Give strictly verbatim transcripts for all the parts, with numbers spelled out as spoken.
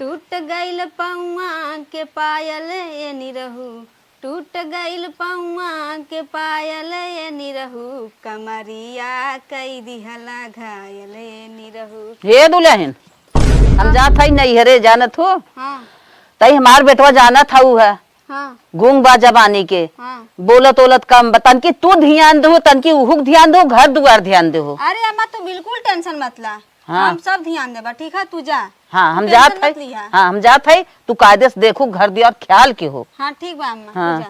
टूट गइल पौआ के पायल ए निरहू, टूट गइल पौआ के पायल ए निरहू, कमरिया कई दिहला घायल ए निरहू। हे दुलहिन, हम हाँ। जात हई नैहरे, जानत हो? हाँ। तई हमार बेटवा जानत हऊ है, हाँ। गूंग बा जबानी के, हाँ। बोलत ओलत कम बा, तनकी तू ध्यान देहु, तनकी उहुक ध्यान देहु, घर दुआर ध्यान देहु। अरे अम्मा, तू बिल्कुल tension मत ला, हाँ। हम सब ध्यान देबा, ठीक है? तू जा, हाँ, तू हम tension जात हई, मत लिहा। हाँ, हम जात हई, तू कायदे से देखू, घर दुआर ख्याल के हो। हाँ, ठीक बा अम्मा, तू हाँ। जा।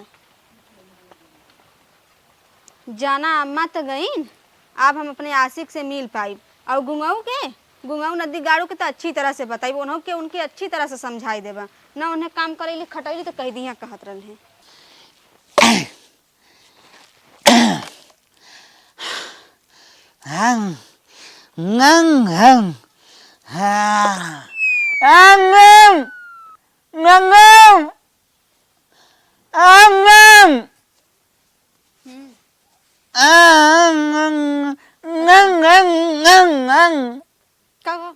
जाना अम्मा त गईन, अब हम अपने आशिक से मिल पाइब। और गुंगऊ के, गुंगऊ नदी गाड़ू के त अच्छी तरह से बताइब, उन्हों के उनके अच्छी तरह से समझाई देबा। ना उन्हें काम करैली खटैली त कह दिया कहत रहले। हंग, नंग, हंग, हाँ। हंग, नंग, नंग, हंग। हम्म। हंग, नंग, नंग, नंग, हंग। का हो?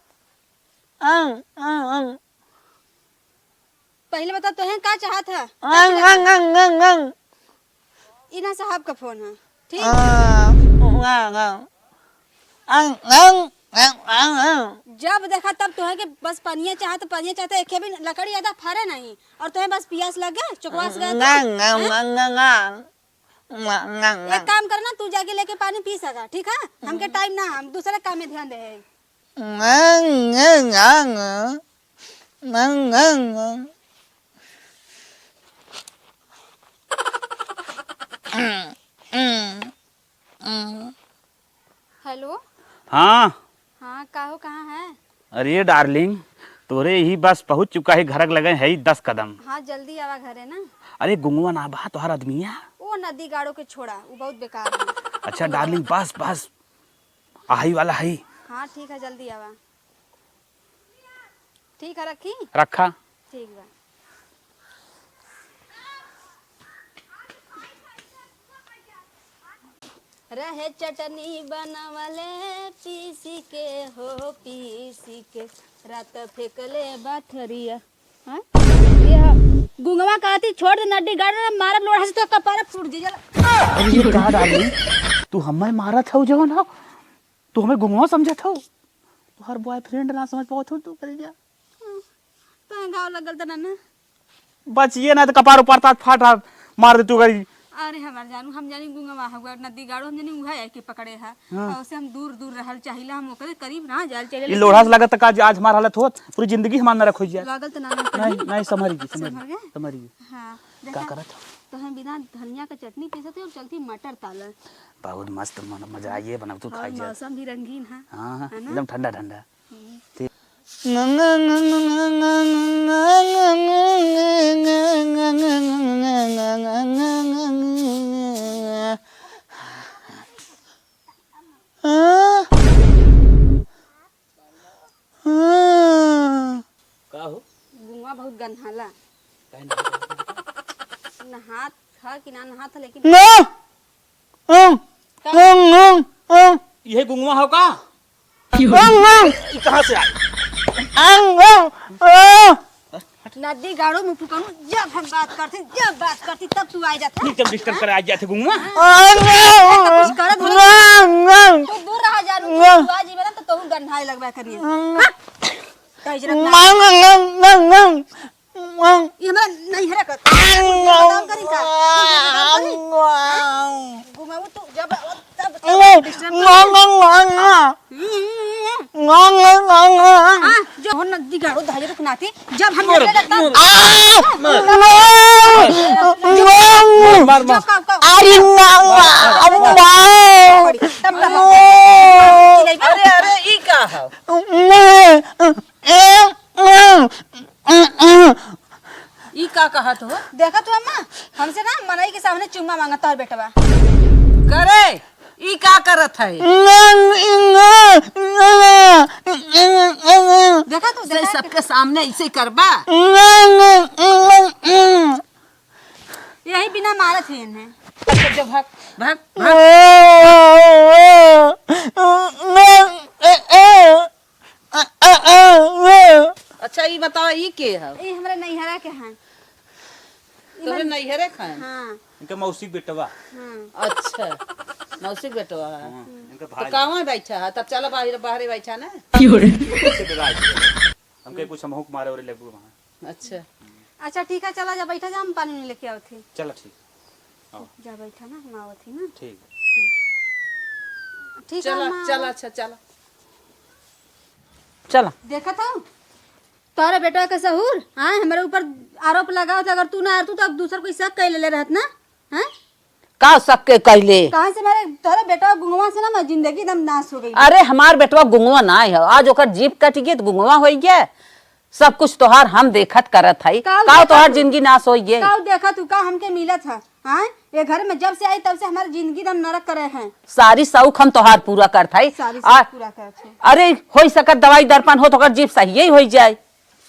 हंग, हंग, हंग। पहिले बता, तोहे का चाहत है? अंग, अंग, अंग, अंग, अंग। इना साहब का फोन है, ठीक? आ, अंग, अंग, अंग। अंग, अंग, अंग, अंग। जब देखा तब तोहे के बस पनिया चाहत, पनिया चाहत, एके भी लकड़ी आधा फरे नहीं, और तोहे बस पियास लग गए, चुकवास गए तो, अंग, अंग, हैं? अंग, अंग, अंग। अंग, अंग, एक अंग। काम कर ना, तू जाके लेके पानी पी सका, ठीक है? हमके टाइम ना, हम दूसरे काम में ध्यान दे। हेलो। हाँ। हाँ, का हो, कहाँ है? अरे डार्लिंग, तोरे ही बस पहुँच चुका है, घरक लगे है ही दस कदम। हाँ, जल्दी आवा घरे ना। अरे गुंगवा ना बा तोहार आदमिया? ओ नदी गाड़ो के छोड़ा, वो बहुत बेकार है। अच्छा डार्लिंग, बस बस, आही वाला है। हाँ ठीक है, जल्दी आवा। ठीक है, रखी? रखा। ठीक बा। रहे चटनी बनवले पीसी के हो, पीसी के रात फेंकले बाथरिया। हाँ? ये ह, गुंगवा कहती, "छोड़ दे नड्डी गाड़, मारब लोढ़ा से तो कपारे फूट जाई।" अरे ये का डाली? तू हमें मारत हऊ जवन हो? तू हमें गुंगवा समझत हऊ? तोहार boyfriend ना समझ पावत हऊ तू, करे जा। तोहे घाव लगल त ना ना? बचिए ना त कपार उपार तात फाट आ, मार दे तू गई। अरे हमार जानू, हम जानी गुंगवा हुआ नदी गाड़ो, हम जानी उहे आके पकड़े है। हाँ। और उसे हम दूर दूर रहल चाहिला, हम ओकरे करीब ना जाल चाहिला, ई लेकिन लोढ़ा से लगत का आज, आज हमार हालत होत, पूरी जिंदगी हमार नरक हो जाए। लागल त ना ना नहीं, कहीं। नहीं, समझ गई, समझ समझ गई, गए? समझ गई। हाँ, का देखा, करत हो? तोहे बिना धनिया का चटनी पीसत है और चलती मटर ताला। बहुत मस्त मन, मजा आइए बनाओ तू हाँ, खाई जा। मौसम भी रंगीन है। हाँ, हाँ, है ना? एकदम ठंडा ठंडा। हम्म। ठीक। हाँ? हाँ। का हो? गुंगवा बहुत गन्हाला। काहे ना? नहात ह कि ना नहात ह, लेकिन ना। अंग, का? अंग, अंग, अंग। यही गुंगवा हो का? अंग, अंग। ई कहाँ से आ? अंग, अंग, अंग। नदी गाड़ो में फुकनू, जब हम बात करती, जब बात करती, तब तू आ जाता। ठीक, जब disturb करे आ जाते गुंगवा। अंग, अंग, कुछ करत हो। अंग, अंग। तू दूर रहा जानू, अंग। तू आ जीवे ना, तो तोहू गन्हाए लगबा करिए। अंग। हाँ? कहीं जरा अपना नंग, नंग, नंग, नंग। ये हमरा नहीं हरा कर। काम करी का? काम करी? हाँ? गुमाऊ तू जब, तब, तब disturb कर। हाँ, जो हो नदी गाड़ो धाजे रुक नाती, जब हम निकले लगता। मार, मार। जो का, का। अरे ना, अरे ना। तब ना। अरे, अरे, ई का है? ई का कहत हो? देखत हो अम्मा, हमसे ना मनई के सामने चुम्मा मांगत तोहर बेटवा। करे, ई का करत है? देखा तू, से देखा सबके सामने ऐसे करबा? यही बिना मारत है इन्हें। अच्छा, जो भाग, भाग, भाग। अच्छा, ई बतावा, ई के है? ई हमरे नैहरा के हैं। ई तोरे मन- नैहरे के हैं? हाँ। इनके मौसी के बेटवा। हाँ। अच्छा, मौसी के बेटवा है। हाँ, इनके तो भाई। कहवा बैठा है? तब चला बाहर, बाहरे बैठा ना। की हो रे? कैसे बुलाए? हमके कुछ हमहू के मारे वारे लगबू वहाँ। अच्छा। अच्छा, ठीक है, चला जा, बैठा जा, हम पानी नहीं लेके आवत ही। चला, ठीक। आओ। जा बैठा ना, हम आवत ही ना। ठीक। ठीक। ठीक है, चला, हम चला, आवत। अच्छा, चला। चला। देखत हो, तोहरे बेटवा के सहूर, हाँ, हमरे ऊपर आरोप लगावत, अगर तू ना रहतू, तो अब दूसर कोई शक कइ लेले रहत ना, हाँ? का शक के कहले? कहाँ से मारे तोहरे बेटवा गुंगवा से ना, मैं जिंदगी एकदम नाश हो गई। अरे, हमार बेटवा गुंगवा ना है, आज ओकर जीभ कट गई तो गुंगवा होइ गया। सब कुछ तोहार हम देखत करत हई। काउ का देखत तोहार तू? जिंदगी नाश होइ गई? काउ देखत तू का हमके मिलत है? हाँ, ये घर में जब से आई तब से हमारी जिंदगी एकदम नरक करे हैं। सारी शौक हम तोहार पूरा करत हई। सारी आ, शौक पूरा करत है। अरे, होइ सकत दवाई दर्पण हो तो ओकर जीभ सही ही होइ जाए।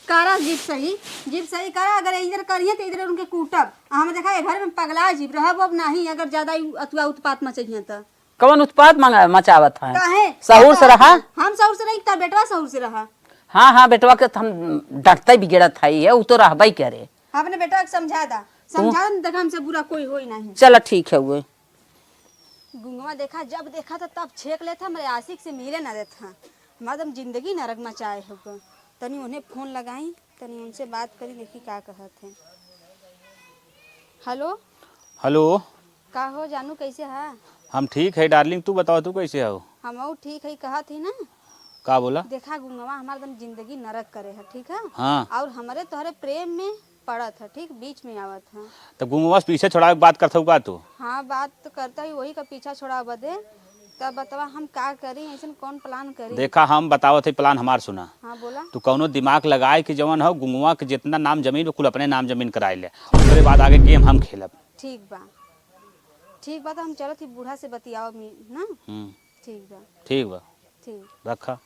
करा जीभ सही, जीभ सही करा। अगर इधर करिए तो इधर उनके कूटब। आ हम देखा ये घर में पगला जीभ रहब अब नहीं, अगर ज्यादा ही अतुआ उत्पात मचइहे तो। कवन उत्पात मंगा-, मचावत है? काहे? सहूर से रहा। हम सहूर से रही, तब बेटवा सहूर से रहा। हाँ, हाँ, बेटवा के तो हम डरते बिगड़त है, ये उ तो रहबे करे। अपने बेटवा के समझा दा, तू समझा दा, देखा हमसे बुरा कोई होई नहीं। चला ठीक है, वो गुंगवा देखा, जब देखा था तब छेक लेत है, हमरे आशिक से मिले ना देत है। हमार एकदम जिंदगी नरक मचाए हो गए। तनी उन्हें फोन लगाई, तनी उनसे बात करी, देखी का कहत है। हेलो। हेलो। का हो जानू, कैसे है? हम ठीक है डार्लिंग, तू बताओ, तू कैसे हो? हमहू ठीक है, कहत ही ना। का बोला? देखा गुंगवा हमार एकदम जिंदगी नरक करे है, ठीक है? हाँ। और हमरे तोहरे प्रेम में पड़त है, ठीक बीच में आवत है। तो गुंगवा से पीछे छोड़ावे के बात करत हऊ का तू? हाँ, बात तो करता ही, वही का पीछा छोड़ा बदे। तब बतावा हम का करी, ऐसन कौन प्लान करी? देखा, हम बतावत है प्लान हमार सुना। हाँ, बोला। तू कौनो दिमाग लगाए कि जवन हो गुंगवा के जितना नाम जमीन बा, कुल अपने नाम जमीन कराए ले। ओकरे बाद आगे गेम हम खेलब। ठीक बा, ठीक बा, तो हम चलत ही बूढ़ा से बतियाव मी-, ना? हम्म। ठीक बा। ठीक बा। ठीक। रखा।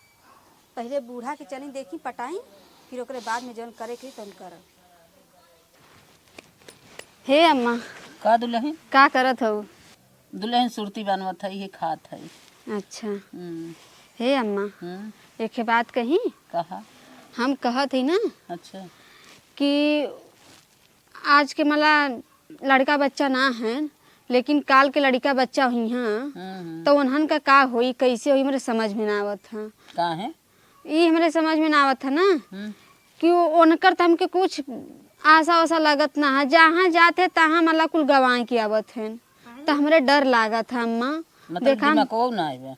पहिले बूढ़ा के चली देखी पटाई, फिर ओकरे बाद में जौन करे के तौन करब। हे अम्मा। का दुलहिन? का करत हऊ? दुलहिन सुरती बनवत है, ये खात है। अच्छा। हम्म। हे अम्मा, हम्म। एक बात कही? कहा। हम कहत ही ना अच्छा। कि आज के मला लड़का बच्चा ना है, लेकिन काल के लड़का बच्चा हुई हैं, हम्म, हम्म। तो उन्हन का का होई, कैसे होई, हमरे समझ में ना आवत है। का है? ई हमरे समझ में ना आवत है ना हम्म। कि वो उनकर तो हमके कुछ आशा वाशा लगत ना है। जहाँ जात है तहाँ मला कुल गवाए के आवत है, तो हमरे डर लागत है अम्मा। मतलब देखा हम दिमागो ना आवे।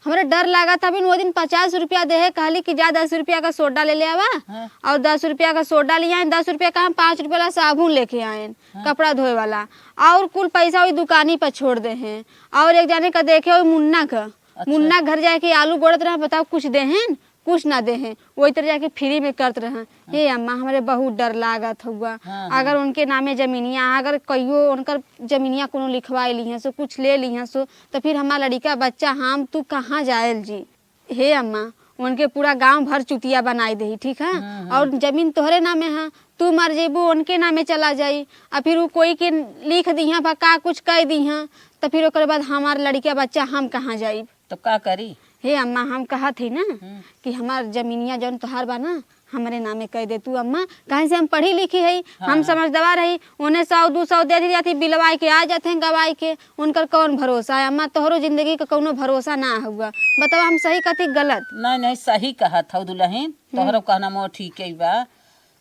हमरे डर लागत है, अभी वो दिन पचास रुपया देहे, कहली कि जा दस रुपया का सोडा ले ले आवा, हाँ। और दस रुपया का सोडा ले आए, दस रुपया का हम पाँच रुपया वाला साबुन लेके आए, हाँ। कपड़ा धोए वाला, और कुल पैसा वही दुकानी पर छोड़ दे हैं। और एक जाने का देखे वही मुन्ना का, अच्छा। मुन्ना घर जाके आलू गोड़त रहा, बताओ कुछ देहेन, कुछ ना देहेन, वही तरह जाके फ्री में करत रहा। हाँ। हे अम्मा, हमरे बहुत डर लागत हुआ। हाँ, हाँ। अगर उनके नामे जमीनिया, अगर कहियो उनकर जमीनिया कोनो लिखवाए लिहें सो, कुछ ले लिहें सो, तो फिर हमार लड़िका बच्चा हम तू कहाँ जाएल जी? हे अम्मा, उनके पूरा गांव भर चुतिया बनाई देही, ठीक है? हाँ, हाँ। और जमीन तोहरे नामे है, तू मर जइबू, उनके नामे चला जाई, आ फिर उ कोई के लिख दिहा भा का कुछ कह दिहा, तो फिर ओकर बाद हमार लड़िका बच्चा हम कहाँ जाइब? तो का करी? हे अम्मा, हम कहत ही ना हम्म। कि हमार जमीनिया जौन तोहार बा ना, हमरे नामे कह दे तू अम्मा, काहे से हम पढ़ी लिखी हई, हाँ, हम हाँ। समझदार हई, उन्हें सौ दू सौ दे दी जाती, बिलवाई के आ जाते हैं गवाई के, उनकर कौन भरोसा है अम्मा? तोहरो जिंदगी का कौनो भरोसा ना हुआ, बतावा हम सही कहती गलत? नहीं, नहीं, सही कहत हऊ दुलहिन, तोहरो हम्म। कहना मो ठीक है बा,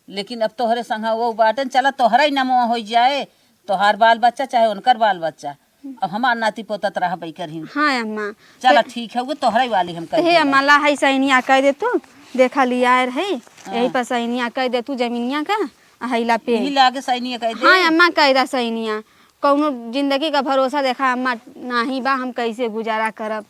लेकिन अब तोहरे संग वो बाटन, चला तोहरा ही नमवा हो जाए, तोहार बाल बच्चा चाहे उनकर बाल बच्चा, अब हमार नाती पोता त रहबे करहिन। हाँ अम्मा। चला तो ठीक है, वो तोहरे वाली हम कह तो हे देबे। अम्मा, ला है सैनिया कह दे तू, देखा लिया है, हाँ। यही पर सैनिया कह दे तू जमीनिया का, आ हैला पे। यही लागे सैनिया कह दे। हाँ अम्मा, कह दा सैनिया, कौनो जिंदगी का भरोसा देखा अम्मा नाही बा, हम कैसे गुजारा करब?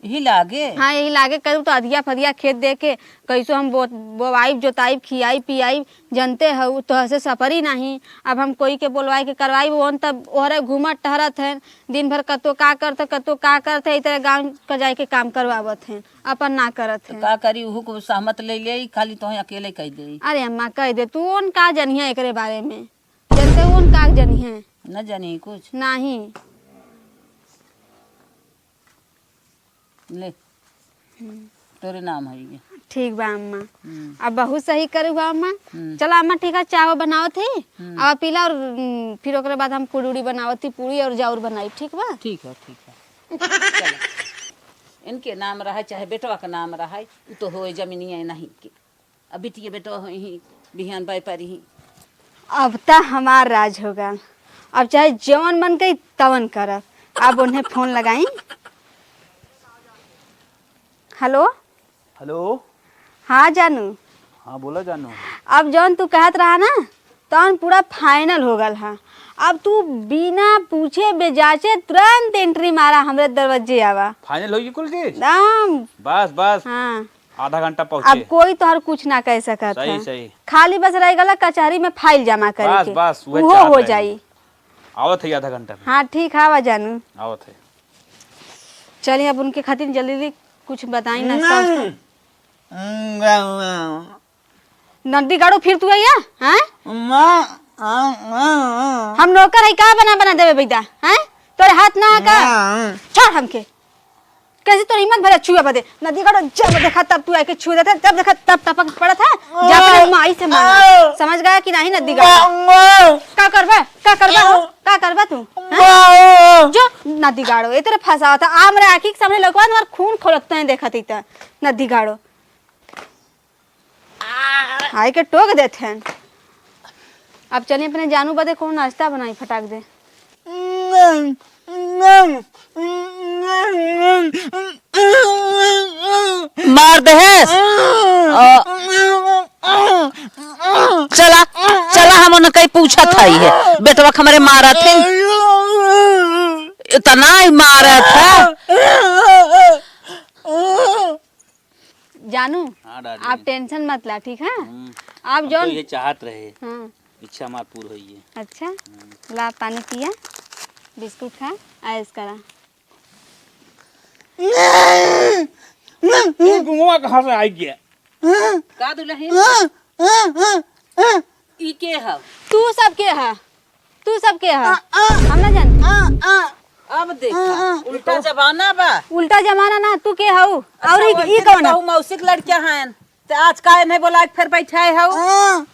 यही लागे? हाँ, यही लागे करू तो अधिया फदिया खेत दे के कैसो हम बो-, बोवाइब, जोताइब, खियाइब, पियाइब, जनते हऊ, तोहसे सपरी नाही। अब हम कोई के बोलवाई के करवाइब, ओन तब ओहरे घूमत टहरत हैं, दिन भर कतो का करत, कतो का करत है, इतरे गाँव का जाए के काम करवावत हैं, अपन ना करत तो हैं। का करी, उहू को सहमत ले ले, खाली तोहे अकेले कह दे। अरे अम्मा, कह दे तू, ओन का जनिया एकरे बारे में, जनते ओन का जनिया? न जानी कुछ। नाही। ले, हम्म। तोरे नाम है ये। ठीक बा अम्मा। हम्म। अब बहुत सही करे हुआ अम्मा। हम्म। चला अम्मा, ठीक है, चाय बनावत ही, हम्म। अब पीला और, हम्म, फिर ओकरे बाद हम पूड़ी उड़ी बनावत ही, पूड़ी और जाउर बनाई, ठीक बा? ठीक है, ठीक है। चला। इनके नाम रहा, चाहे बेटवा का नाम रहा, उ तो होए जमीनिया नहीं के। अब बिटिया बेटवा होई ही, बिहान बाय पारी ही। अब त हमार राज होगा, अब चाहे जवन मन कही तवन करब। अब उन्हें फोन लगाई। हेलो। हेलो। हाँ जानू। हाँ, बोला जानू। अब जौन तू कहत रहा ना, तौन पूरा फाइनल हो गल हा। अब तू बिना पूछे बेजाचे तुरंत एंट्री मारा, हमरे दरवाजे आवा। फाइनल होई कुल चीज? एकदम। बस, बस। हाँ। आधा घंटा पहुँचे। अब कोई तोहर कुछ ना कह सकत सही, है। सही। खाली बस रह गला कचहरी में फाइल जमा करे बस, के। बस, उहे उहो चाहत हो रहे। जाई। आवत है आधा घंटा में। हाँ, ठीक है, आवा जानू। आवत है। चलिए, अब उनके खातिर जल्दी जल्दी कुछ बताई, नाश्ता वास्ता। नड्डी गाड़ो, फिर तू आइया, हैं? हम नौकर है, का बना बना देवे बैदा, हैं? तोरे हाथ ना का? छोड़ हमके। कैसे तोर हिम्मत भरे छुए बदे? नड्डी गाड़ो, जब देखा तब तू आके छुए देते, जब देखा तब टपक पड़त है। जा अपने माई से मांगा। समझ गया कि नहीं नड्डी गाड़ो? का करबे? का करबे हो? का करबा तू? हैं? जो नदी गाड़ो, ए तरह फंसावा था। आ, हमरे आँखी के सामने लौकवा, तुम्हार खून खोलत तैं देखत ही त। नदी गाड़ो। आए के टोक देत हैं। अब चलिए अपने जानू बदे कौन नाश्ता बनाई फटाक दे। मार देहेस। अ, चला, चला, हम उनका ही पूछत हई है। बेटवा के हमरे मारत है। इतना ही मारत है। जानू, हाँ, darling। आप tension मत ला, ठीक है? हम्म। आप हम जौन तो ये चाहत रहे। हाँ। इच्छा हमार पूर होई है। अच्छा, हम्म। ला पानी पिया, बिस्कुट खा, ऐश करा। तू गुंगवा कहाँ से आई गया? का दुलहिन? ई के हव? तू सब के ह? तू सब के ह? हम ना जान। अब देखा, उल्टा जमाना बा। उल्टा जमाना ना, तू के हऊ? अच्छा, और ई, ई कौन ह? मौसी के लड़किया हैं। ते आज काहे नहीं बोला के फिर बैठाए हऊ?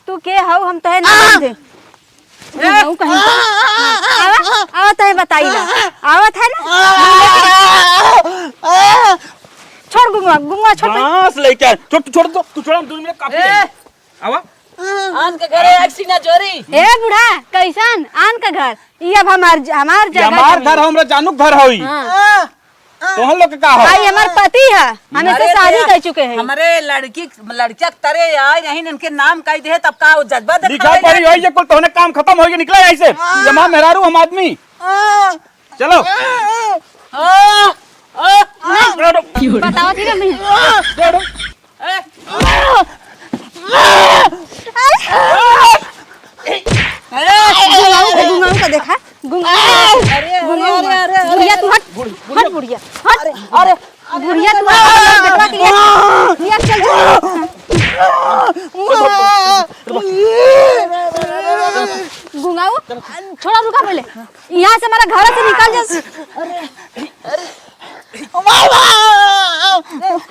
तू के हऊ, हम तोहे ना जानते। ए! हऊ कहीं। हाँ, आवा, आवा तोहे बताई ला। आवत है ना? छोड़ गुंगवा, गुंगवा छोड़ भाई। बांस लेके आए। छोड़, तू छोड़ दो, तू छोड़, हम दोनों मिनट काफी ए! है। आवा। आन के घरे एक सीना जोरी। ए बूढ़ा, कैसन? आन का घर? ई अब हमार, हमार ये जगह हमार जमीन। घर, हमरा जानू के घर होई। हाँ। तोहन लोग के का हो? भाई हमार पति है, हम इससे अरे शादी भैया, कर चुके हैं। हमरे लड़की, लड़किया के तरे आए नहीं, इनके नाम कह दे, तब का वो जज्बा लिखा दिखावे पढ़ी जाए? होई, ये कुल तोहने काम खत्म होई, निकला यहाँ से। हाँ। ये हमार मेहरारू, हम आदमी। हाँ। चलो। हाँ। हाँ। बताओ थी ना मैं। ए! गुंगाऊ का, गुंगाऊ का देखा, गुंगाऊ का। अरे, अरे, गुंगाऊ अरे, का। अरे, अरे, बुढ़िया तू हट, बुढ़-, बुढ़िया। हट बुढ़िया, हट। अरे, अरे, बुढ़िया तू हट, बेटवा के लिए, लिए चल जा। गुंगाऊ, छोड़ा, रुका पहले। यहाँ से हमारा घर से निकल जा।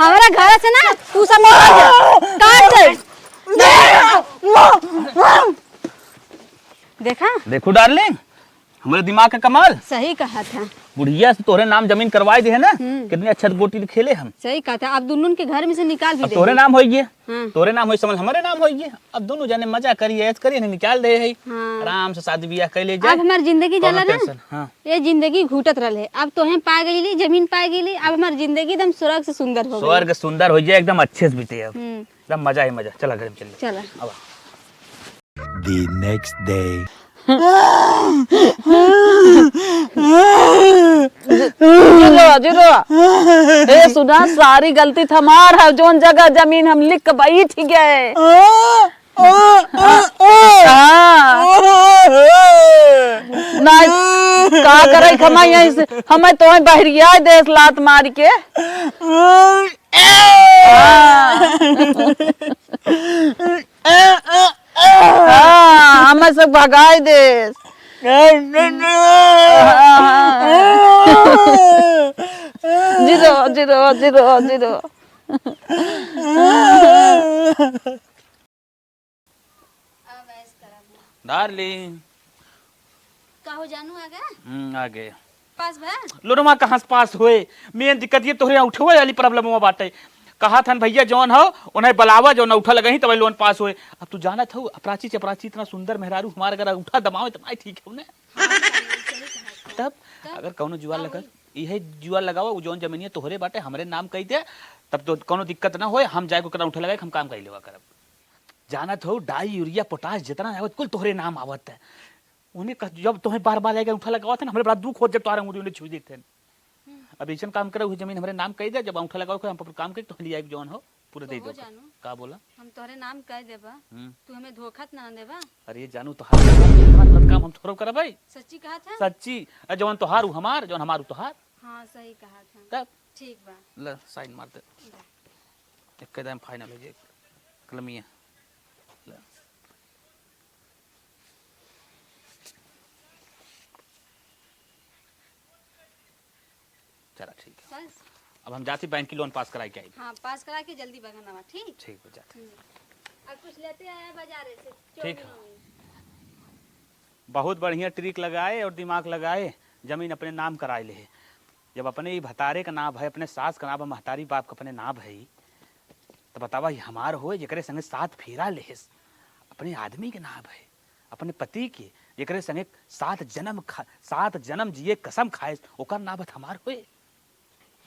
हमारा घर से ना तू सब निकल जा। काट दे। देखा? देखो darling, हमरे दिमाग का कमाल। सही कहा था। बुढ़िया से तोहरे नाम जमीन करवाए दे है ना, हम्म। कितनी अच्छा गोटी खेले हम। सही कहा था, अब दुन्नुन के घर में से निकाल भी अब देंगे। तोहरे नाम होई गए। हाँ। तोरे नाम होई समझ, हमरे नाम होई गए। अब दोनों जने मजा करिए, ऐश करिए, नहीं निकाल दे है। हाँ। आराम से शादी ब्याह कर ले जाए। अब हमार जिंदगी कौनो जाला ना, tension, हाँ। ये जिंदगी घूटत रहले। अब तोहे पा गईली, जमीन पा गईली, अब हमार जिंदगी एकदम स्वर्ग से सुंदर हो गई। स्वर्ग सुंदर हो जाए, एकदम अच्छे से बीते अब। हम्म। एकदम मजा ही मजा। चला घर में चल। चला। अब जिरो, जिरो। ए, सुना, सारी गलती त हमार है, जौन जगह जमीन हम लिख के बैठ गए। हाँ। ना, का करे, हमें यहीं से, हमें तोहे बहरिया देस लात मार के। हाँ। हाँ, हमें सब भगाई देस। जिरो, जिरो, जिरो, जिरो। अब ऐस करब ना। डार्लिंग। का हो जानू, आ गए? हम्म, आ गए। पास भा? लोनमा कहाँ से पास होए? मेन दिक्कत ये तोहरे उठवे वाली प्रॉब्लम हुआ बाटे। कहा थन भैया जौन हो, उन्हें बुलावा, जौन उठा लगही, तब लोन पास होए। अब तू जानत हो, अपराची चपराची इतना सुंदर मेहरारू हमारे घर उठा दमावे, तो भाई ठीक है उन्हें। हाँ, सही, सही कहा था। तब, तब अगर कौनो जुआ का लगा, होई? इहे जुआ लगावा, उ जौन जमीनिया तोहरे बाटे, हमरे नाम कही दे, तब तो कौनो दिक्कत ना होए, हम जाए को करा उठा लगाए, हम काम कर लेवा करब। जानत हो, डाई, यूरिया, पोटाश जितना आवत, कुल तोहरे नाम आवत है। उन्हें कह, जब तोहें बार-बार आके उठा लगावत है ना, हमरे बड़ा दुख होत, जब तोहरा अंगुरी उन्हें छू देते हैं। हम्म। अब ऐसन काम करे, वही जमीन हमरे नाम कही दे, जब उठा लगाओ, हम अपन काम करी, तो हम लिया एक जौन हो, पूरा दे कहो दो। जानू, का बोला? हम तोहरे नाम कह देबा, हम्म। तू हमें धोखा त ना देबा? अरे जानू, तोहार गलत काम हम थोड़ो करबै। सच्ची कहा था? सच्ची। अ, जौन तोहार उ हमार, जौन हमार उ तोहार। हाँ, सही कहा था। तब? ठीक बा। ले, साइन मार दे। ले। एकदम फाइनल हो जाए। कलमिया। ले। चला, ठीक है। बस। अब हम जाती बैंक की लोन पास कराई के आई। हाँ, पास करा के जल्दी बघाना बा, ठीक? ठीक बा, जाते। हम्म। और कुछ लेते आया बाजारे से, ठीक है। चौमिन वौमिन। बहुत बढ़िया ट्रिक लगाए और दिमाग लगाए, जमीन अपने नाम कराए ले। जब अपने ही भतारे का नाम है, अपने सास का नाम है, महतारी बाप का अपने नाम है, तो बतावा, ये हमार होए, जेकरे संगे सात फेरा लेहेस, अपने आदमी के नाम है, अपने पति के, जेकरे संगे सात जन्म खा-, सात जन्म जिए कसम खाएस, ओकर नाम हमार होए?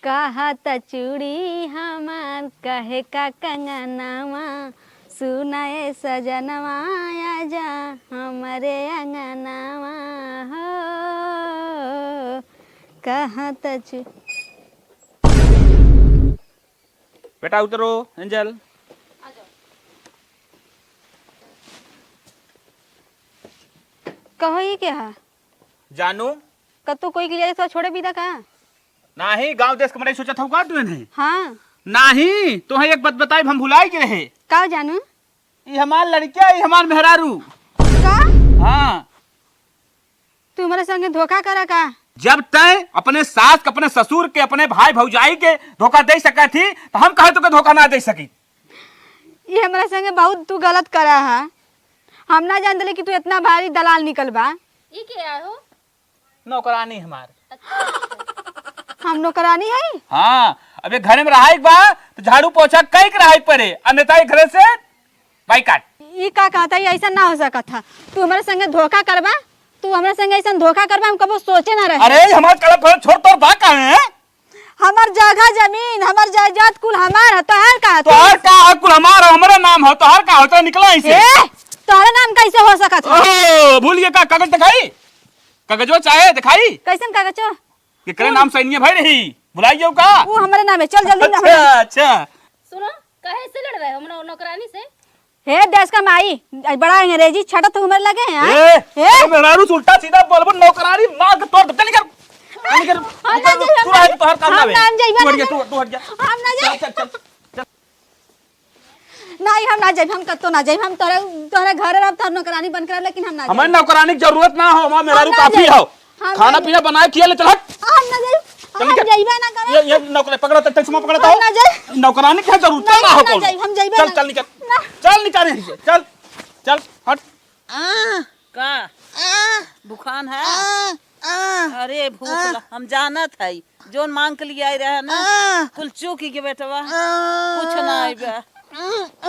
कहत चूड़ी हमार, कहे का कंगनवा, सुनाए सजनवा, आजा हमरे अंगनवा हो। कहत चू- बेटा उतरो, एंजल। कहो, ई के हा? जानू। कतू कोई के लिए तो छोड़े बिदा का? नाही, गांव देश के मनई सोचत हऊ का तू इन्हें? हाँ। नाही, तोहे एक बात बताई, हम भुलाई के रहे। का जानू? ई हमार लड़किया, ई हमार मेहरारू। का? हाँ। तू हमरे संगे धोखा करा का? जब तैं अपने सास के, अपने ससुर के, अपने भाई भौजाई के धोखा दे सकत ही, तो हम कहे तोके धोखा ना दे सकी? ई हमरे संगे बहुत तू गलत करा है। हम ना जानत रहे कि तू इतना भारी दलाल निकल बा। ई के आए हो? नौकरानी हमार। अच्छा। हम नौकरानी है? हाँ, अब ये घर में रहाइक बा, तो झाड़ू पोछा कई के रहाइक पड़े, अन्यथा ये घरे से बाइकाट। ई का कहत है, ऐसा ना हो सकत है। तू हमरे संगे धोखा करबा, तू हमरे संगे ऐसा धोखा करबा, हम कबो सोचे ना रहे। अरे, हमार कलम फलम छोड़, तोर बा कहाँ है? हमार जगह जमीन, हमार जायदाद कुल हमार है, तोहार का है? तोहार का है? कुल हमार है, हमरे नाम है, तोहार का है? तो निकला इसे। ए, तोहरे नाम कैसे हो सकत है? ओहो, भूल गए का? कागज दिखाई, कागजवा चाहे दिखाई। कैसन कागजवा? केकरे नाम सैनिया भाई रही, भुलाई जाऊ का? वो हमरे नाम है, चल जल्दी ना। अच्छा, अच्छा। सुनो, काहे से लड़ रहे हो नौ-, नौकरानी से? हे देश का माई, बड़ा अंग्रेजी छटत हूँ मेरे लगे हैं, हाँ? ए, ए? अरे मेहरारू से उल्टा सीधा बोलबो, नौकरानी मार के तोड़ दे, चल निकल। चल निकल, हम ना निकल, जाइब, तू रह, तू हर काम हम ना ना बे। हम जाइब, तू हट हम गया, ना तू, तू हट गया। हम ना जाइब। चल, चल, चल, चल। नहीं, हम ना जाइब, हम कत्तो ना जाइब, हम तोहरे, तोहरे घर रहब, तोहर नौकरानी बन के रहब, लेकिन हम ना हमें जाइब। नौकरानी की जरूरत ना हो, हमार मेहरारू हम ना काफी जाइब। हो। हम खाना नहीं पीना बनाए खिया ले, चल हट। हम ना जाई। चल हम निकल। जाइबे ना करे। ये, ये नौकरी पकड़ा तो, चश्मा पकड़ा तो। हम ना जाई। नौकरानी के जरूरत नहीं, ना हो हम ना कौन। जाई, हम जाइबे चल, ना। चल निकल। ना। चल निकल यहीं से। चल, चल, हट। आ, का? आ, बुखान है? आ, आ, अरे भूख आ, ल-, हम जानत है, जोन मांग के लिए आए रहे ना, आ, कुल चूक ही के बेटवा, आ, कुछ ना आइबे। आ,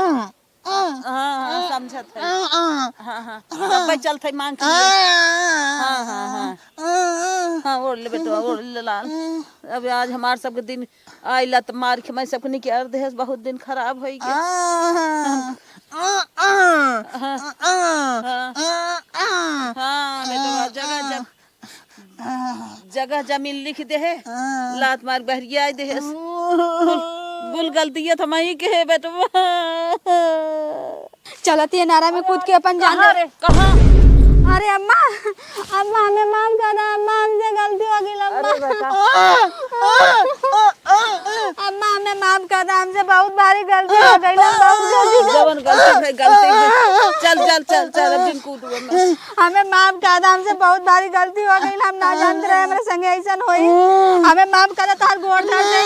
आ। हाँ, हाँ, समझत है। हाँ, हाँ। हाँ, हाँ। तब चलत है मांग के लिए। हाँ, हाँ, हाँ। हाँ, ओढ़ ले बेटवा, ओढ़ ले लाल। अब आज हमार सबके दिन आइला त मार के मैं सबके निकाल देहस, बहुत दिन खराब होई के। हाँ, हाँ। हाँ, बेटवा, जगह जग-, जगह जमीन लिख देहे, हाँ। लात मार बहरिया देहे। हाँ। कुल, कुल गलतिया त मही के है बेटवा। चलत ये नारा में कूद के अपन जान कहाँ दे। रे? कहाँ? अरे अम्मा, अम्मा, हमें माफ कर दा अम्मा, हमसे गलती हो गई अम्मा। अरे बेटा। अम्मा, हमें माफ कर दा, हमसे बहुत भारी गलती हो गई, हम बहुत गलती कर जवन गलती भई, गलती भई। चल, चल, चल, चल, अब जिन कूदू अम्मा। हमें माफ कर दा, हमसे बहुत भारी गलती हो गई, हम ना जानत रहे, हमरे संगे ऐसन होई। हमें माफ कर दा, तोहार गोड़ धर दे।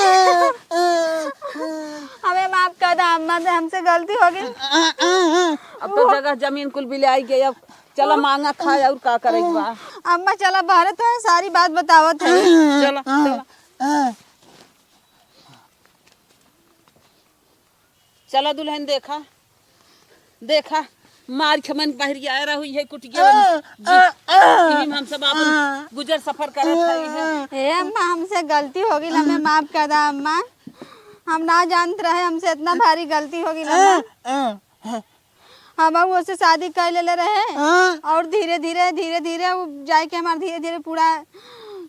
हमें माफ कर दा अम्मा, से हमसे गलती हो गई। अब तो जगह जमीन कुल बिलाइ गई, अब चला मांगा खाए, और का करे के बा? अम्मा चला, बाहरे तो है, सारी बात बतावत है। चला, चला। चला दुल्हन, देखा, देखा, मार के मन बहरिया रहा हुई है कुटिया में। आ, आ, आ, यही में हम सब आपन आ, गुजर सफर करत है, है। ए अम्मा, हमसे गलती हो गई, हमें माफ कर दा अम्मा। हम ना जानत रहे, हमसे इतना भारी गलती हो गई अम्मा। आ, आ, हम उससे शादी कर लेले रहे। हाँ। और धीरे धीरे, धीरे धीरे वो जाए के हमार धीरे धीरे पूरा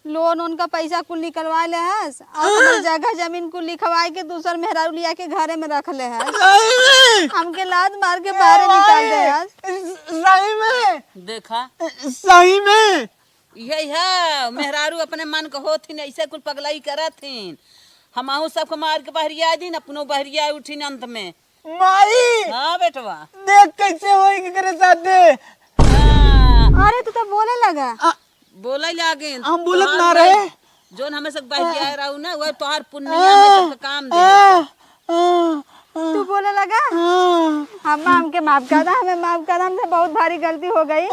लोन उनका पैसा कुल निकलवा ले हस और हाँ। हमार जगह जमीन कुल लिखवाए के दूसर मेहरारू लिया के घरे में रख ले हस। सही में? हमके लात मार के बाहर निकाल दे हस। सही में? देखा। सही में? यही है, मेहरारू अपने मन के होत ही नहीं, ऐसे कुल पगलाई करत ही। हम आहू सबके मार के बहरिया दिन, अपनो बहरिया उठिन अंत में। माई! हाँ बेटवा। देख कैसे होई केकरे साथे। हाँ। अरे तू तो बोले लगा। आ, बोले लागे। हम बोलत तोहार ना भाई रहे। जोन हमें सब बहरिया रहू ना, वह तोहार पुण्य आ, हमें सबके काम दे। आ, आ, आ। तू बोले लगा? हाँ। अम्मा हमके माफ कर दा, हमें माफ कर दा, हमसे बहुत भारी गलती हो गई।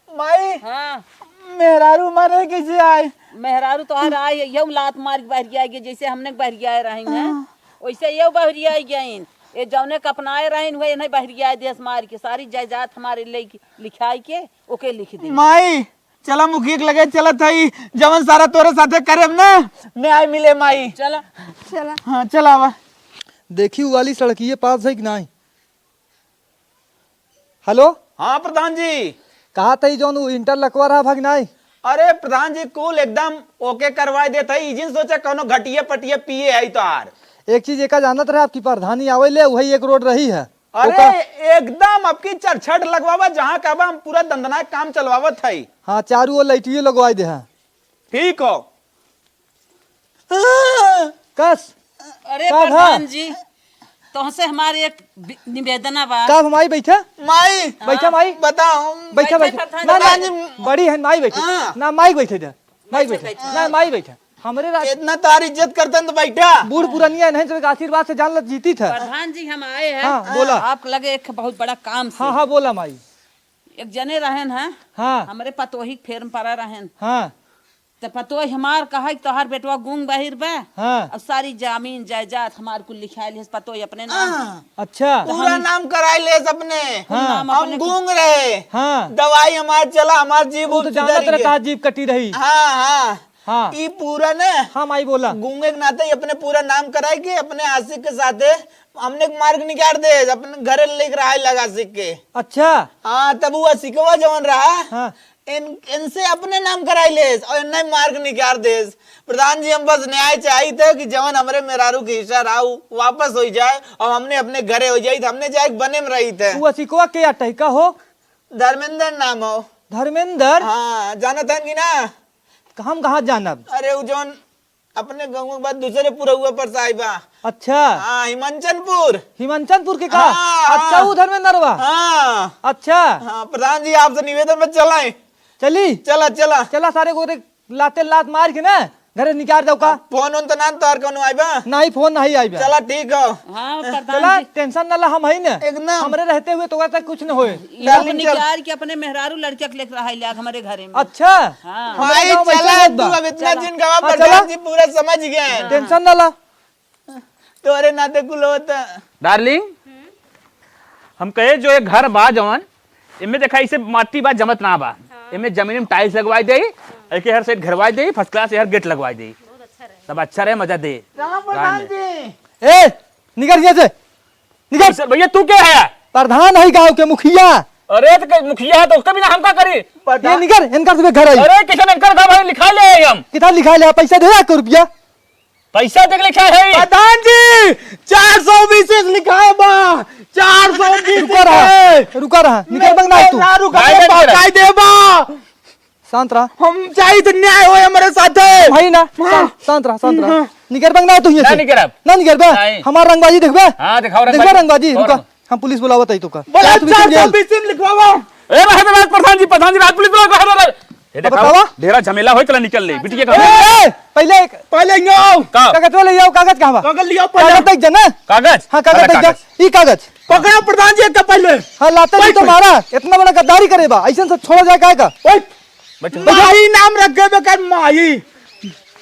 माई, हाँ। मेहरारू मारे कैसे आए? मेहरारू तोहार आए, यहू लात मार के बहरिया गए, जैसे हमने बहरिया रही हैं, हाँ। वैसे यहू बहरिया गइन। ये जौने के अपनाए रही हुए, इन्हें बहरिया देस मार के, सारी जायदाद हमारे ले लिखाई के ओके लिख दे। माई, चला मुखिया के लगे चलत हई, जवन सारा तोरे साथे करब ना, न्याय मिले माई। चला। चला। हाँ, चला आवा। देखी उ वाली सड़किए पास है कि नाई? हेलो? हाँ प्रधान जी। कहा तई जौन उ इंटर लकवा रहा भा कि नाई? अरे प्रधान जी, कुल एकदम ओके करवाए देत हई। ई जिन सोचा कौनो घटिया पटिया पिए आई तोहार। एक चीज एका जानत रहे, आपकी प्रधानी आवे ले, वही एक रोड रही है। अरे ओका एकदम आपकी चरछट लगवावा, जहाँ कहबा हम पूरा दंदनाक काम चलवावत हई। हाँ, चारू ओर लाइटियो लगवाए दे हैं। ठीक हो। कस। अरे का भा? प्रधान जी, तोहसे हमार एक बि-, निवेदना बा। का माई बैठा? माई। बैठा माई। बताओ। बैठा, बैठे बैठा। प्रधान ना, ना, जी। बड़ी है माई बैठे। हाँ। ना माई बैठे दे। माई बैठे, बैठे। बैठे। ना माई बैठे। हमरे राज इतना तार इज्जत करतन तो बैठा। बूढ़ पुरनिया नहीं तो आशीर्वाद से जान लत जीती था। प्रधान जी हम आए हैं। हाँ, बोला। आप लगे एक बहुत बड़ा काम से। हाँ, हाँ, बोला माई। एक जने रहेन हैं। हाँ। हमरे पतोही के फेर में पड़ा रहेन। हाँ। त पतोह हमार कहा कि तोहार बेटवा गूंग बहिर बा। हाँ। अब सारी जमीन जायदाद हमार कुल लिखाइल है, पतोह अपने नाम। हाँ। अच्छा। पूरा नाम कराई ले अपने। हाँ। नाम हम अपने गूंग रहे। हाँ। दवाई हमार चला, हमार जीभ वो तो उठ जानत रहे गया। कहाँ जीभ कटी रही। हाँ, हाँ। हाँ। ई पूरा ने हाँ, माई बोला। गूंगे के नाते ही अपने पूरा नाम कराई के अपने आशिक के साथे हमने के मार्ग निकाल दे, अपने घरे लेके रहाई लगा आशिक के। अच्छा। हाँ, तब वो आशिकवा जवन रहा, हाँ। इन, इनसे अपने नाम कराई लेस और इन्हें मार्ग निकाल देस। प्रधान जी, हम बस न्याय चाहित है कि जवन हमरे मेहरारू के हिस्सा रहा, उ वापस हो जाए और हमने अपने घरे हो जाइत, हमने जाए बने में रहित है। उ असिकवा के अटैका हो? धर्मेंद्र नाम हो। धर्मेंद्र? हाँ, जानत हन कि ना? हम कहाँ जानब? अरे, उ जौन अपने गाँव के बाद दूसरे पुरौआ पर से आई बा। अच्छा। हाँ, हिमंचनपुर। हिमंचनपुर के का? हाँ, अच्छा, हाँ। उ धर्मेंद्र बा? हाँ। अच्छा। हाँ, प्रधान जी, आपसे निवेदन में चलाएं। चली? चला, चला। चला, सारे गोरे लाते लात मार के ना, घरे निकाल दो का। फोन उन तो ना तोहर कोनो आई बा? नहीं, फोन नहीं आई बा। चला, ठीक हो। हाँ, प्रधान चला, जी। टेंशन ना ला, हम हई ना। एकदम। हमरे रहते हुए तोहरा तक कुछ न होए। ये डार्लिंग, चल। निकाल के अपने मेहरारू लड़किया के लेके रहा लिया हमरे घरे में। अच्छा। हाँ। हमरे भाई, गाँव में चला, ऐसे तू बा। अब इतना चला। दिन गवा, हाँ, प्रधान चला। जी पूरा समझ गए हैं। हाँ। टेंशन ना ला। तोरे नाते कुल होता। डार्लिंग, हम कहे जो एक घर बा जवन, एमे देखा इसे माटी बा, जमत ना बा। हाँ। एमे जमीन में टाइल्स लगवाई दे, हाँ। एके हर साइड घरवाई दे, फर्स्ट क्लास हर गेट लगवाई दे। बहुत अच्छा रहे। तब अच्छा रहे, मजा दे। राम प्रधान जी। ए, निकल यहाँ से। निकल। कैसे भैया, तू क्या है? प्रधान है गाँव के, मुखिया। अरे तो के-, मुखिया है तो उसका भी ना हम का करी? ये निकल, इनका तुम्हें घर आई। अरे किशन इनका घर भाई लिखा ले आई हम। कितना लिखा ले? पैसा दे एक रुपया। पैसा देख लिखा है। प्रधान जी, चार सौ बीस लिखा है बा। चार सौ बीस रुको रहा। रुका रहा, निकरबा ना तू। ना रुका, नहीं, नहीं निकरब। बकाई देबा। शांत रहा। हम चाही तो न्याय होए हमरे साथे। भाई ना, हाँ। शांत, शांत रहा, शांत रहा। हाँ। निकरबा ना तू हियाँ ना से। निकरब। ना निकरबा। नहीं। हमार रंगबाजी देखबा? हाँ, दिखाओ देखबा रंगबाजी। रंगबाजी, और रुका। हम पुलिस बुलावत हई तोका। बोला, चार सौ बीस में लिखवावा। ए, बाहर से बाहर प्रधान जी, प्रधान जी, राज पुलिस बुलाओ, बाहर, बाहर। ये अब दिखाओ, बतावा। ढेरा झमेला होई, तला निकल ले, बिटिया का। ए, पहले एक पहले यो। का? कागज ले आओ, कागज कहाँ बा? कागज लियाओ पहले। कागज देख जा ना। कागज? हाँ, कागज अरे, देख जा। कागज। ई कागज। पकड़ा प्रधान जी का पहले। हाँ, लाते जी बैठ, तो बैठ। मारा, इतना बड़ा गद्दारी करे बा, ऐसे से छोड़ा जाए काहे का? बैठ। बैठ। माई नाम रख देबे कर माई।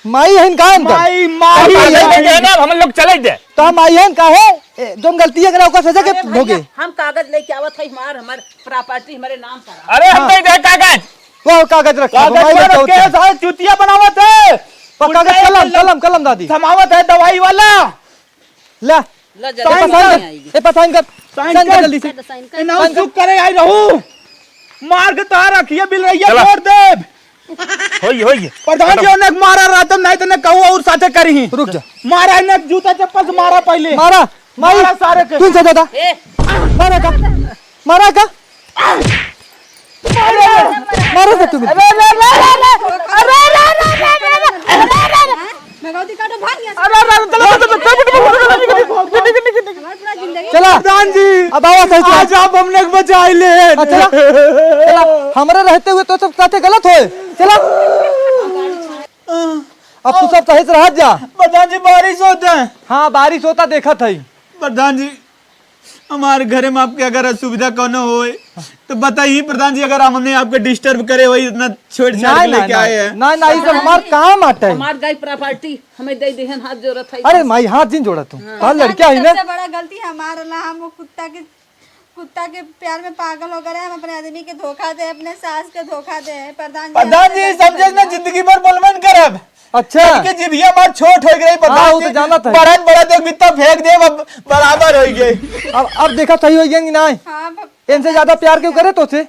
माई है इनका अंदर। माई, माई, माई है। माई है ना, हम लोग चले दे। तो हम माई है इनका है, ए, जोन गलती है, अगर ओकर सजा के अरे भोगे। भैया, हम कागज लेके आवत है, हमार, हमार प्रॉपर्टी हमारे नाम पर है। अरे हम हाँ। दे दे कागज। वो कागज रखा, कागज हमारे पर रखे, चुतिया बनावत है। पर कागज, उल्टा कलम, कलम। कलम, कलम दादी। थमावत है दवाई वाला। ला। ला, जल्दी ए, पर साइन कर। ए, पर साइन कर। साइन साइन कर कर। जल्दी से। साइन कर। इनाम चुप करे आई रहू। मार के तोहार अखिया बिल रही है, चला। छोड़ दे। होई, होई। प्रधान जी, उन्हें मारा रहता, नहीं तो ने कहू और साथे करी। रुक जा। मारा इन्हें जूता चप्पल से मारा पहले। मारा, माई। मारा सारे के। तू से दादा। ए। मारा का? मारा का? मारा का तू? अरे, अरे, अरे। भगवती काटो, भाग यहाँ से। अरे, अरे, अरे, चलो, चलो, चलो, चलो, चलो, चलो, चलो, चलो, चलो, चलो। हमारी पूरा जिंदगी चला। प्रधान जी, अब आवा सही से। आज आप हमने बचाई ले। हाँ, चला। चला। हमारे रहते हुए तो सब साथे गलत होए। चला। अब तू सब सही से रह जा। प्रधान जी, बारिश होता है। हाँ, बारिश होता देखत है। प्रधान जी, हमारे घरे में आपके अगर असुविधा कौनो होए, तो बताइए प्रधान जी, अगर हमने आपके डिस्टर्ब करे होई, इतना छेड़छाड़ के नहीं, लेके नहीं, आए हैं। नहीं, नहीं, ये सब हमार काम आटे। हमार गई प्रॉपर्टी हमें दे देहन, हाथ जोड़त है। अरे माई, हाथ जिन जोड़ा तू। हाँ। हाँ, लड़किया है ना। सबसे बड़ा गलती हमार ला, हम वो कुत्ता के, कुत्ता के प्यार में पागल हो गए, हम अपने आदमी के धोखा दे, अपने सास के धोखा दे, प्रधान जी। प्रधान जी, समझे ना, जिंदगी भर बोलबे न करब। अच्छा। इनके जिभिया मार छोट हो गई, हाँ, प्रधान वो तो जी। जानत है। बड़ा, बड़ा देख बित्ता फेंक दे, अब बराबर हो गए। अब, अब देखा सही हो गया कि नहीं? हाँ, ब-, इनसे ज्यादा प्यार क्यों करे तोसे?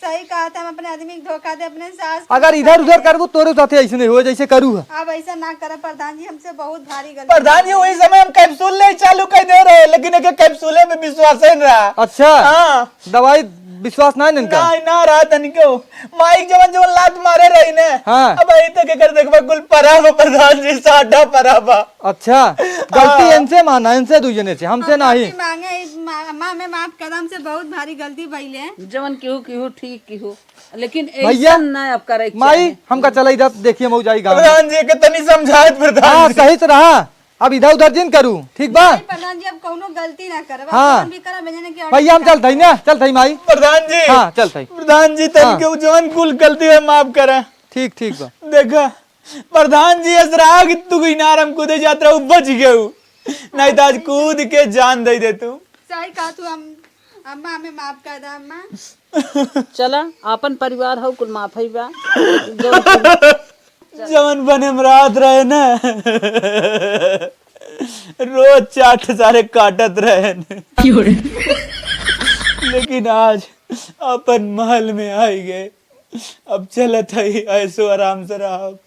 सही कहा था, हम अपने आदमी को धोखा दे, अपने सास को अगर धोखा इधर उधर दे। करबू, तोरे साथे ऐसे नहीं हो जैसे करू है। अब ऐसा ना करा प्रधान जी, हमसे बहुत भारी गलती प्रधान जी, हो गई। वही समय हम कैप्सूल ले चालू कर दे रहे, लेकिन एक कैप्सूले में विश्वास है ना। अच्छा। हाँ। दवाई विश्वास ना है इनका? ना, ना रहा तनिको। माइक जवन जवन लात मारे रही ने। हाँ। अब आई तक एकर देखबा कुल पराबा प्रधान जी, साडा पराबा। अच्छा, गलती हाँ। इनसे माना, इनसे दुई जने से, हमसे हम नहीं। माफी मांगे, इस मा-, माँ में माफ कर, हमसे बहुत भारी गलती भइले। जवन केहू, केहू ठीक केहू, लेकिन भैया, ऐसन ना अब करे के माई, चाही। हमका चलाई दा, देखिए मऊ जाई गाँव। प्रधान जी के तनी समझाए प्रधान हाँ, जी। सही से रहा। अब इधर उधर जिन करू, ठीक बा? नहीं, प्रधान जी, अब कौनो गलती ना करब। अब हाँ। जौन भी करब, जने के भैया, हम चलत हई ना, चलत हई माई। प्रधान जी। हाँ, चलत हई। प्रधान जी, तन हाँ। के जौन कुल गलती है, माफ करा। ठीक, ठीक बा। देखा, प्रधान जी, असरा कि तू इनार हम कूदे जात रहू, बच गयू। नहीं तो आज कूद के जान दे दे तू। सही कहा तू, हम, अम्मा, हमें माफ कर दे, अम्मा। चला, आपन परिवार हौ, कुल माफी बा। जौन जवन बने में रात रहे ना, रोज चार ठे सारे काटत रहे। क्यों रे? लेकिन आज अपन महल में आई गए, अब चलत है ऐसो आराम से रहब।